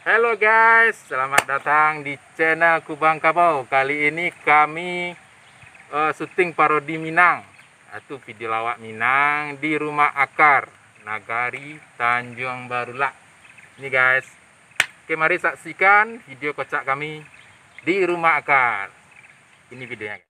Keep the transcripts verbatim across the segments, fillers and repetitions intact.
Halo guys, selamat datang di channel Kubang Kabau. Kali ini kami eh, syuting parodi Minang. Itu video lawak Minang di Rumah Akar, Nagari Tanjuang Barulak. Ini guys. Oke, mari saksikan video kocak kami di Rumah Akar. Ini videonya.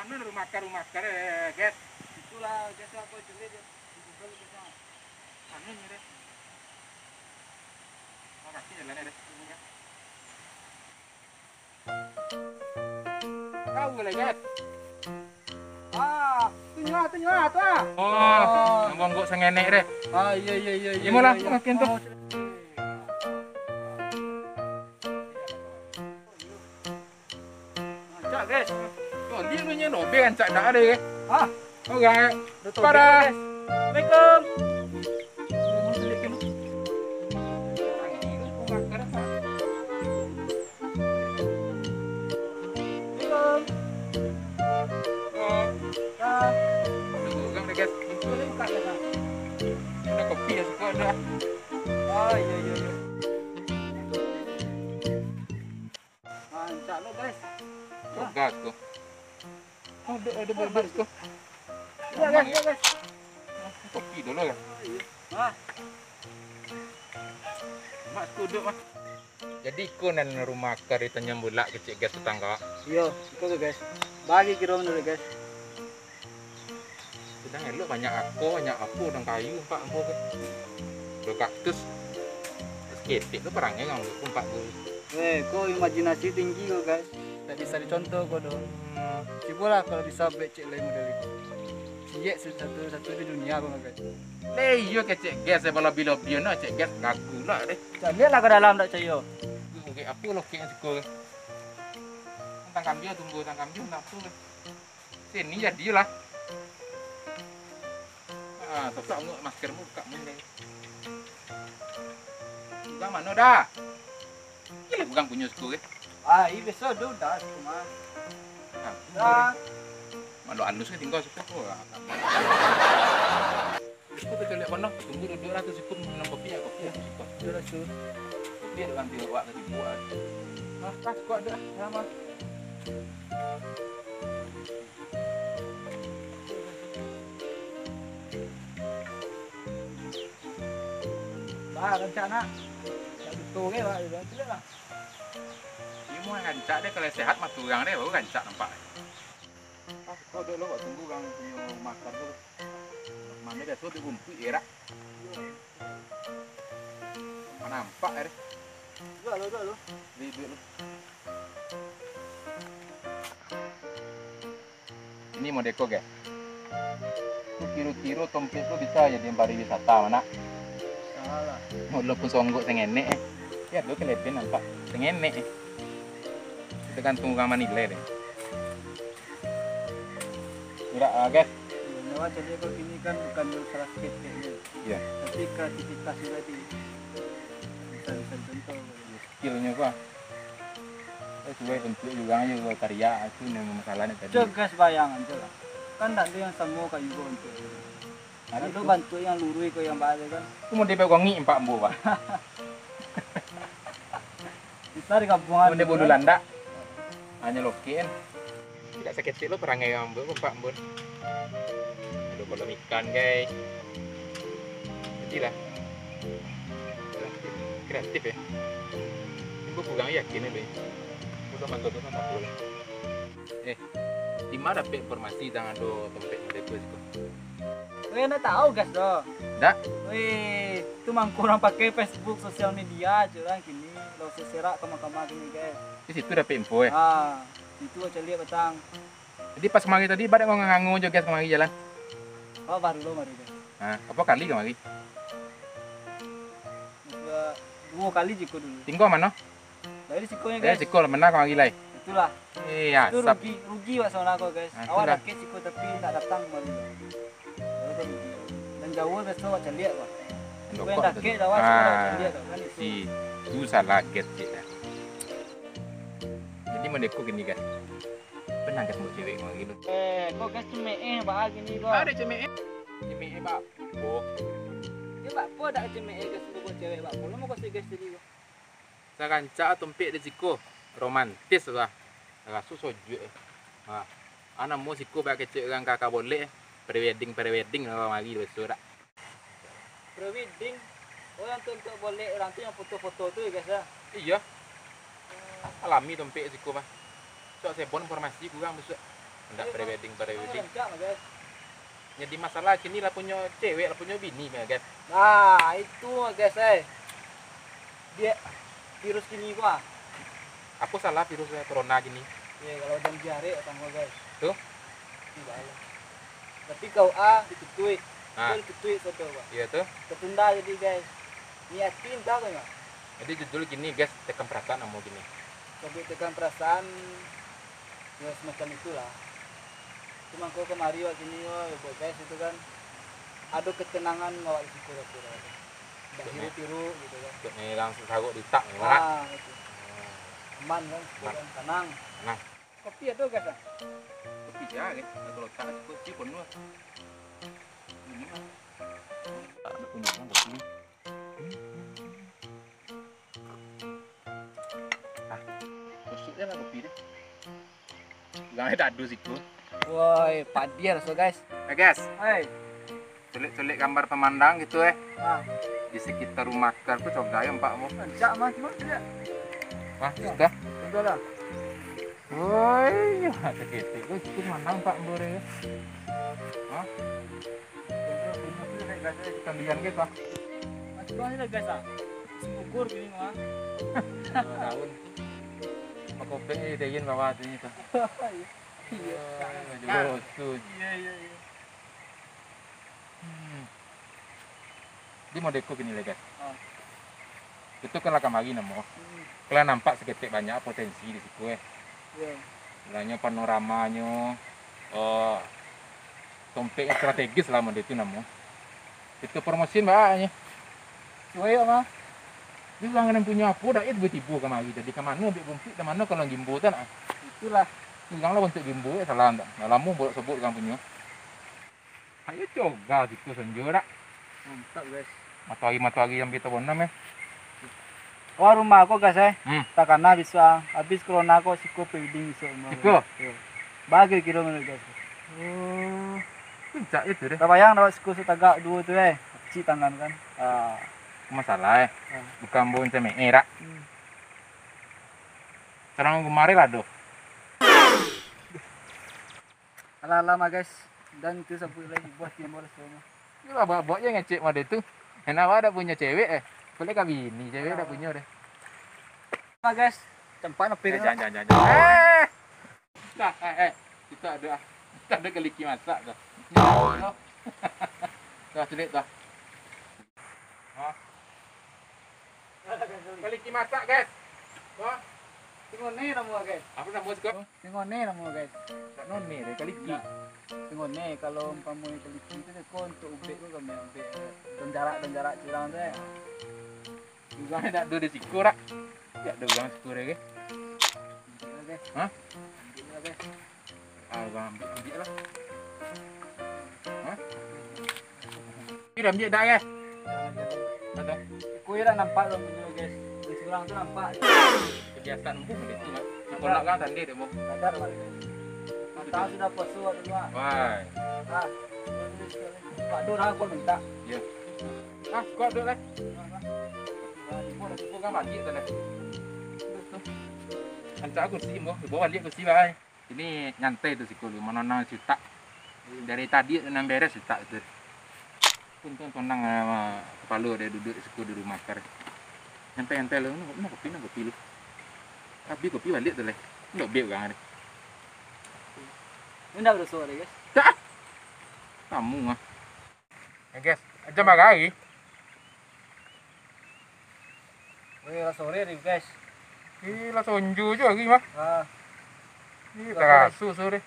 Mano rumah akar, rumah akar, eh, guys? Itulah, guys, apa itu, guys? Itu, guys, guys. Anu ni, guys. Oh, kaki jalan, guys. Tahu lah, guys. Ah, tu nyo, tu nyo, tu ah. Oh, nang bonggok sangenek deh. Ah, iya, iya, iya, iya. Imo lah, iya, iya. Makin tu. Oh, Rancak, guys. Yo, dia lu nyo dobel rancak dak ado, guys. Hah? Oke. Dah tobel, guys. Assalamualaikum. Assalamualaikum. Dah. Tunggu, guys. Boleh buka, guys, ah. Ada kopi ya, suka ada. Oh, iya, iya, iya. Rancak lo, guys. Gas tu. Oh, ada, ada bebas tu. Iya, guys, iya, guys. Kopi dulu, guys. Ah. Mak tu duduk, Mak. Jadi, iko nan rumah akar di Tanjuang Bulak kecek gas tetangga. Iyo, iko tu, guys. Bagi kiro dulu, guys. Sadang elok banyak ako, banyak apo, daun kayu, empat ambo ko. Ado kaktus. Saketek tu parangai urang tu, empat ko. Weh, ko imajinasi tinggi ko, guys. Tak bisa dicontoh ko doh. Hmm. Cubolah kalau bisa buek cek lain model itu. Ciek satu-satu di dunia ko, guys. Leh, iyo kecek gas, eh, balobi-lobi no, cek gas lagu lah deh. Caliak lah ka dalam, dak cayo. Lokek apo lokek yang siko ke? Tang kambia tumbuh, tang kambia nafsu ke? Sini jadilah. Ah, sosok mu, masker mu buka mu deh. Buka mano dah? Gile bukan punyo suku ke? Ah, iya biasa tu dah suku mah. Ah, dah. Malu alus ke tinggal suku tu. Ah, tak apa. Suku tu caliak mano? Tunggu duduk lah tu suku minum kopi ya, kopi ya, suku. Duduk lah, suku. Kopi dengan dia awak ke tipu ah. Ah, tak suka dah, lama. Bah, rancak nak. Nak betul ke, bah, dia bilang, "Celiak lah." Iyo, mun rancak deh, kalau sehat mah tu urang deh, baru rancak nampak. Ah, kau dulu, kau tunggu urang punyo makan tu. Mano biaso tu rumput je, rak. Mana nampak deh. Duduk lu, duduk lu. Di, duduk lu. Ini modeko, guys. Tu kiro-kiro tompek tu bisa jadi pariwisata, mana? Salah. Walaupun songgok sengenek, eh. Ya, tu kelebih nampak. Sengenek, eh. Tergantung urang manilai deh. Udah, ah, guys. Iya, nyawa jadi kau gini kan bukan salah keteknya. Iya. Tapi kreativitas juga di bisa, bisa dicontoh. Skillnyo, Pak. Eh, suai bentuk juga aja, karya itu yang masalah ni tadi. Coba sebayang aja lah. Kan tak ada yang sama kayak juga bentuk. Ada tu bantuk yang luruih ko yang balik kan. Tu mau dibek wangi empat embo, Pak. Bisa digabungan. Mau dibek bulu landak. Hanya lokin. Tidak sakit lo perangai ambo, Pak Ambon. Aduh, kalau ikan, guys. Jadilah. Kreatif, kreatif ya. Ambo kurang yakin deh. Udah mantul tu kan tak boleh. Eh, di mana dapek informasi tentang ado tompek model tu siko? Weh, ndak tahu, gas doh. Ndak? Weh, tu mangko urang pakai Facebook, sosial media aja lah kini. Lo serak kama-kama kini, guys. Di situ dapek info, eh? Ah, itu aja lihat petang. Jadi pas kamari tadi, ba dek ngango-ngango jo gas kamari jalan? Oh, baru lo, baru lo. Ha, apo kali kamari? Dua, dua kali jiko dulu. Tingga mano? Dari siko nyo, Eh, guys. Siko lah, mano kamari lai? Itulah. Eh, Itu asap. rugi, rugi wak salah ko, guys. Ah, Awak itulah. dakek siko tapi tak datang kamari. Baru tu rugi. Dan jauh biaso awak caliak, Pak. Siko Dokok yang tu. dakek dah, awak siko Ah, caliak dah, kan itu. si, tu salah gas cik dah. Jadi model ko gini, guys. Pernah gas buat cewek kamari tu? Eh, kok gas cemeeh, Pak, gini, Pak? Ada cemeeh. Cemeeh, Pak. Oh. Dia, Pak, kok ada cemeeh gas buat cewek, Pak? Kalau mau kasih gas tadi, Pak. Sarancak tompek di siko, romantis lah. Raso sojuak eh. Ha. Ah, namo siko bakecek urang ka, ka bolek eh. Pre-wedding, pre-wedding lah mari besok dak. Pre-wedding? Oh, yang tu untuk bolek urang tu yang foto-foto tu ya, guys, ya? Iya. Alami tompek siko mah. Sok sebon informasi kurang besok. Ndak Iya, pre-wedding, Bang. pre-wedding. Rancak mah, guys. Jadi masalah kini lah punyo cewek, lah punyo bini mah, guys. Nah, itu mah, guys, eh. Dia virus kini ko ah. Apo salah virus corona kini? Ya, kalau jam diare atau enggak, guys. Tu? Tidak lah. Tapi kau ah ditutuik. Ah. Kau ditutuik foto, Pak. Iya tu. Tertunda jadi, guys. Niat pinta tu enggak? Jadi judul gini, guys, tekan perasaan namo gini. Jadi tekan perasaan, ya, semacam itulah. Cuma kau kemari wak kini, wak, buat guys itu kan. Ada ketenangan awak di situ, kira-kira. Ndak Betul, hirup-hirup gitu kan. Untuk ngilang sesaruk di utak ni, Mak. Ah, itu. Hmm. Aman kan, situ Aman. kan, tenang. Tenang. Kopi ada, guys, ah? Kopi ja, guys. Kalau tak, kopi penuh. Ini mah. Tak ada punya orang kopi ni. Ah, kusuk je lah kopi deh. Urang tak ada siku. Woi, padiah so, guys. Eh, guys. Hai. Culik-culik gambar pemandang gitu, eh. Ah. Di sekitar rumah kar tu cogai nampak mu. Rancak mah, cuma tidak. Wah, Ya. sudah. Sudah lah. Woi, ya, seketik tu, itu manang Pak Mbur ya. Hah? Kalian gitu. Masih banyak lah, guys, ah. Syukur gini mah. Daun. Makopek ni, dia ingin bawa tu ni tu. Iya. Ah, jauh tu. Iya, iya, iya. Hmm. Di modeko gini lah, guys. Ah. Itu kan lah kamari namo. Hmm. Kalau nampak saketek banyak potensi di situ, eh. Iya. Misalnya panoramanyo, eh, tompek yang strategis lah model itu namo. Itu promosiin baaknyo. Cuek, mah. Dia urang nan punyo apo dak, eh, tibo-tibo kamari tadi. Ka mano ambiak bumpik, ka mano kalau gimbo tu nak? Itulah. Urang lah bantuak gimbo, eh, salah ndak? Dah lamo bolak-balik urang punyo. Ayo coba situ senjo dak? Mantap, guys. Matoari-matoari yang bito bonam, eh. Wah, rumah aku, guys, eh. Hmm. Takana bisa habis corona ko siko pre-wedding besok rumah. Siko? Yo. Bagi kilo menurut, guys. Oh. Puncak itu deh. Tabayang awak siko satagak duo tu, eh. Kecil tangan kan. Ah. Masalah, eh. Ah. Bukan bun cemeeh dak. Hmm. Terang kemarin lah doh. Alah, alah mah, guys. Dan itu sabuik lagi buah timbul semua. Iyo lah, buat-buat je ngecek model tu. Enak awak dak punyo cewek, eh. Boleh ka bini, cewek dak punyo deh. Mah, guys. Tempat nepi Eh, tu. jangan, jangan, jangan, jangan. Eh! Dah, eh, eh. Kita ada, ah. Kita ada kaliki masak dah. Dah, sedek dah. Ha? Kaliki masak, guys. Wah. Tengok ni nama, guys. Apa nama siko? Tengok ni nama, guys. Tak noni deh, kaliki. Tengok ni, kalau umpamo kaliki tu, ko untuk ubek tu kami ubek, eh, dan jarak, dan jarak curang tu, eh. Juga nak dua di siku rak. Ya, dua orang siku deh, guys. Ambil lah, guys. Hah? Ambil lah, guys. Ah, bang, ambil, ambil lah. Hah? Ini dah ambil dah, ya? Ada. Aku ya dah nampak loh, guys. Di seberang tu nampak. Kebiasaan empuh macam tu, Mak. Nak tolak kan tadi dia, Bang. Sadar lah. Mata sudah puas waktu tu, Mak. Wah. Ah. Pak Dur, aku minta. Ya. Ah, kuat dulu lah. Ibu dah cukup kan balik tu lah. Ancak aku sih, Bang. Ibu balik aku sih, bye. Ini nyantai tu siko lu, manonang si utak. Dari tadi tu nan beres si utak tu. Pun tu tonang, ah, kapalo dia duduk siko di rumah kar. Nyantai-nyantai lu, nak kopi, nak kopi lu. Habis kopi balik tu leh. Nak bek urang ni. Indak badoso deh, guys. Dah. Kamu ah. Ya, guys, jam bara hari? Weh, lah sore ni, guys. Ih, lah sonjo jo hari mah. Ah. Ih, lah sore. Taraso sore.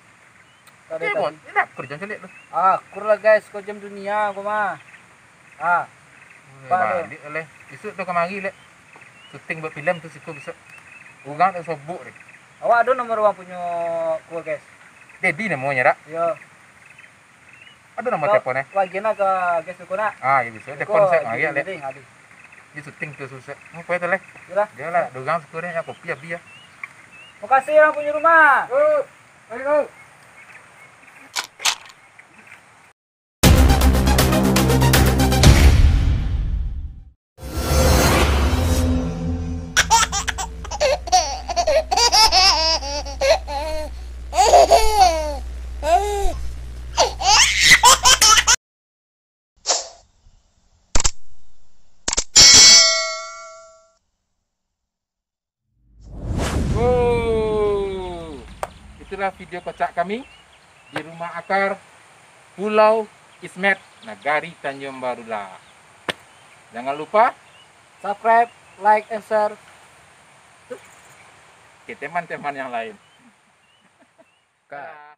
Tadi, eh, tadi. Buat, ini akur jam caliak tu. Ah, akur lah, guys, kau jam dunia kau mah. Ah. Weh, balik leh. Isuak tu kamari leh. Syuting buat filem tu siko bisuak. Urang tak sobok deh. Awak ado nomor urang punyo ko, guys? Dedi namonyo, dak? Iyo. Ado nomor telepon, eh? Kau agian lah ka guys tu ko nak. Ah, iyo, bisa. Telepon sek, ah, iyo, leh. Di syuting tu susah. Apa itu, leh? Iyolah. Iyolah, dua urang syukur, eh, kopi habis, ya. Makasih, urang punyo rumah. Oh, ayo. Wow, itulah video kocak kami di rumah akar Pulau Ismet, Nagari Tanjung Barulah. Jangan lupa subscribe, like, and share ke teman-teman yang lain. Ka.